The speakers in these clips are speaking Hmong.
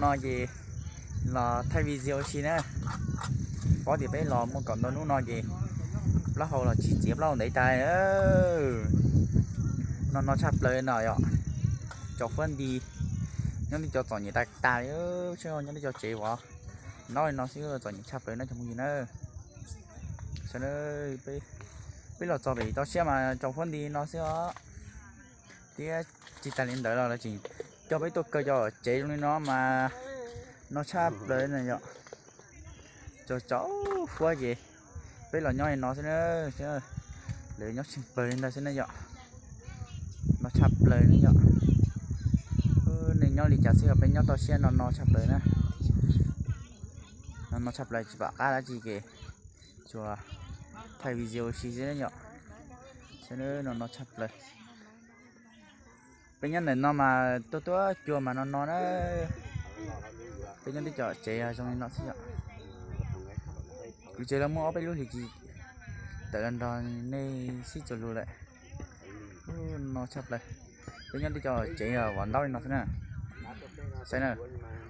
No ces los thaij video si na. Paub tias peb los muaj kaum ntau hnub no ces plaub hau los tsis txiav plaub hau ntev tas. No no tshaj plaws no yom. Tsaus fuab nti, nyob twb cov txom nyem tas tas li, nyob twb cov tsev vov ntaub li no xwb txom nyem tshaj plaws no cov phooj ywg na. Peb los txog pem toj siab mas tsaus fuab nti no xwb os. Thiab tsis tas li ntawd los lawv tseem coj peb tuaj kaw cov tsev zoo li no mas no tshaj plaws na yom. Tsaus tsaus fuab ces peb los nyob li no xwb na. Lawv nyob tsheej plaws li ntawd xwb na yom. No tshaj plaws na yom. Neeg nyob li cas xwb peb nyob toj siab no no tshaj plaws na. No no tshaj plaws tsis pom qab dab tsi ces tsuas thaij video si xwb yom. Saib no no tshaj plaws. Peb nyob ntawm no mas tuaj tuaj cua mas no no na. Peb nyob twb cov tsev zoo li no xwb yom. Kuv tsev los muaj ob peb lub hlis tsis tawm los nrog nej sib txuas lus lawm. No tshaj plaws. Peb nyob twb cov tsev vov ntaub li no xwb na. Saib na,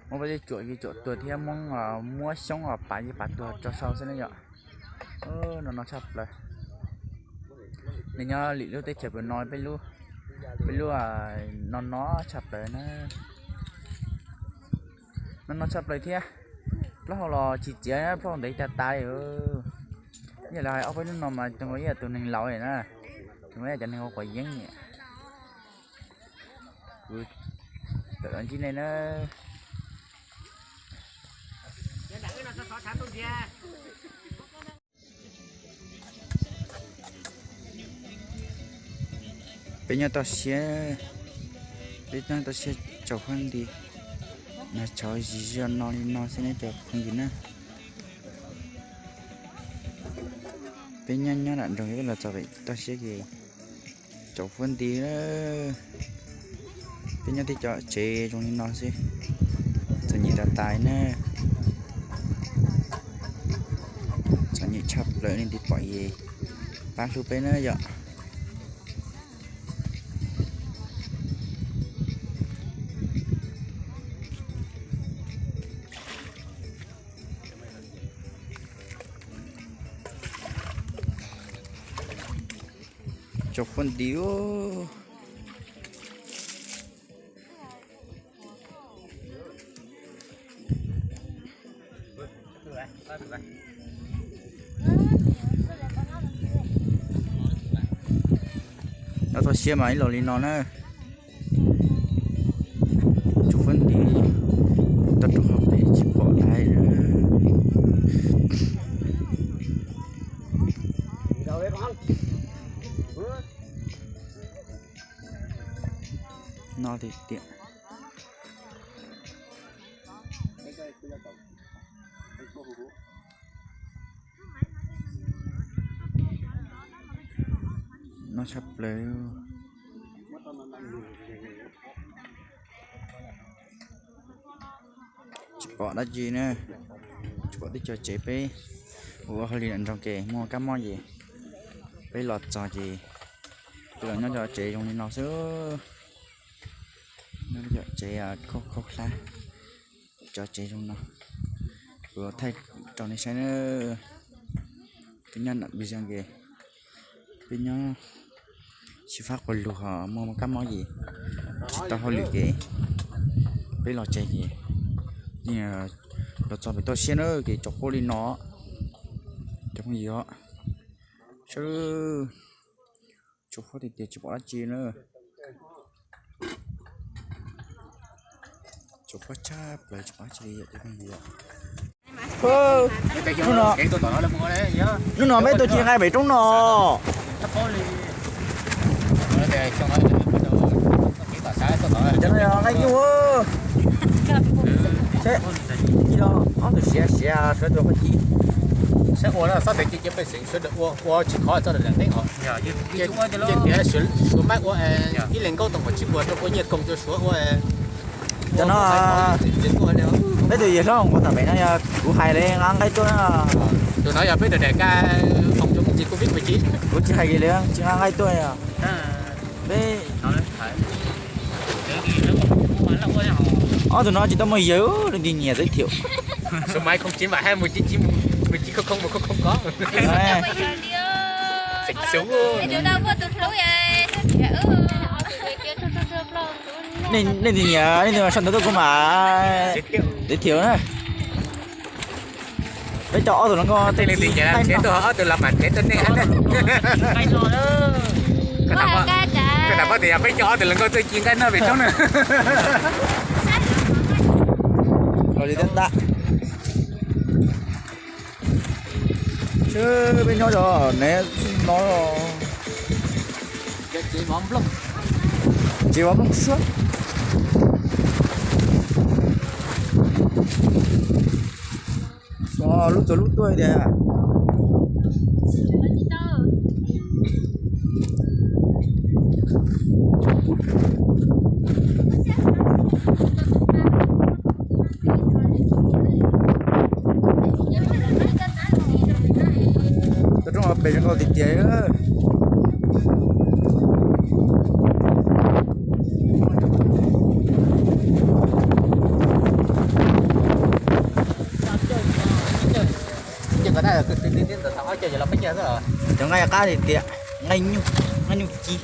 muab peb tej cuam cuam tuag thiab muab xyoob pav pav tuag tso sau xwb na yom. No no tshaj plaws. Nws nyob lwm lub teb chaws pem no peb lub, peb lub no no tshaj plaws na. No no tshaj plaws thiab. Plaub hau los tsis txiav, plaub hau ntev tas tas li. Yog lawv hais ob peb hnub no mas zoo nkaus ib yam tus neeg laus na, zoo nkaus ib yam cov neeg ua quav yeeb. Kuv tawm los ntsib nej na. Peb nyob toj siab, peb nyob toj siab tsaus fuab nti, mas tshauv zis zog no li no xwb ne cov phooj ywg na. Peb nyob nyob nram nroog peb los txog pem toj siab ces tsaus fuab nti. Peb nyob tej cov tsev zoo li no xwb, txom nyem tas tas na. Txom nyem tshaj plaws, leej twg pom es pab hlub peb na yom. Tsaus fuab nti. Nyob toj siab mas ib los li no na. Tsaus fuab nti, toj roob hauv pes tsis pom lawm. No tiag tiag. No tshaj plaws. Tsis pom dab tsi na, tsis pom teb chaws tsev peb ua hauj lwm nram nroog ces muaj kab mob ces peb los txog ces peb los nyob cov tsev zoo li no xwb. Nyob cov tsev khaub khaub hlab, cov tsev zoo no. Kuv thaij rau nej saib na. Peb nyob nram Big Zone ces peb nyob xyiv fab quas lug ho muaj kab mob ces tsis tau hauj lwm ces peb los tsev ces los txog pem toj siab na ces tsaus fuab li no. Cov phooj ywg, saib, tsaus fuab tiag tiag tsis pom dab tsi na. Tsaus fuab tshaj plaws tsis pom dab tsi li cov phooj ywg. Hnub no, hnub no peb tuaj ci nqaij pem roob no. Cov no yog nqaij nyuj. Seb, ci no ob tug siav siav sawv tuaj qhov ci. Saib ua no xob tes ci cia pej xeem sawv daws ua ua tsis khov txoj daim leeg teeb os. Ces tias suav maib ua, ib leeg nkaub tau kom tsis ua rau ua nyiaj koom rau suav ua. Cov no, peb tus yawg hlob nquag tom pem no yog kuv hais li nqa nqaij tuaj na. Tus no yog peb tus daim kab phòng chống dịch covid mười chín. Kuv tsis hais li, tsis nqa nqaij tuaj. Peb Ob tug no tsis tau muaj yawg, leej twg nyiam giới thiệu. Số máy không chín bảy hai một chín chín một chín không không một không không có. Leej twg nyiam, leej twg sau ntawv tuaj kuv mam giới thiệu na. Peb coj ob tug hluas nkauj tuaj ci nqaij noj. Peb coj ob tug hluas nkauj tuaj ci nqaij noj pem roob na. Los li tab tab. Seb peb nyob cov nev no, tsev vov nplooj suab. Lub txua lub tuaj tias. Tuaj roob pem zoo nkauj tiag tiag. Cov nqaij qab tiag tiag, nqaij nyuj, nqaij nyuj ci.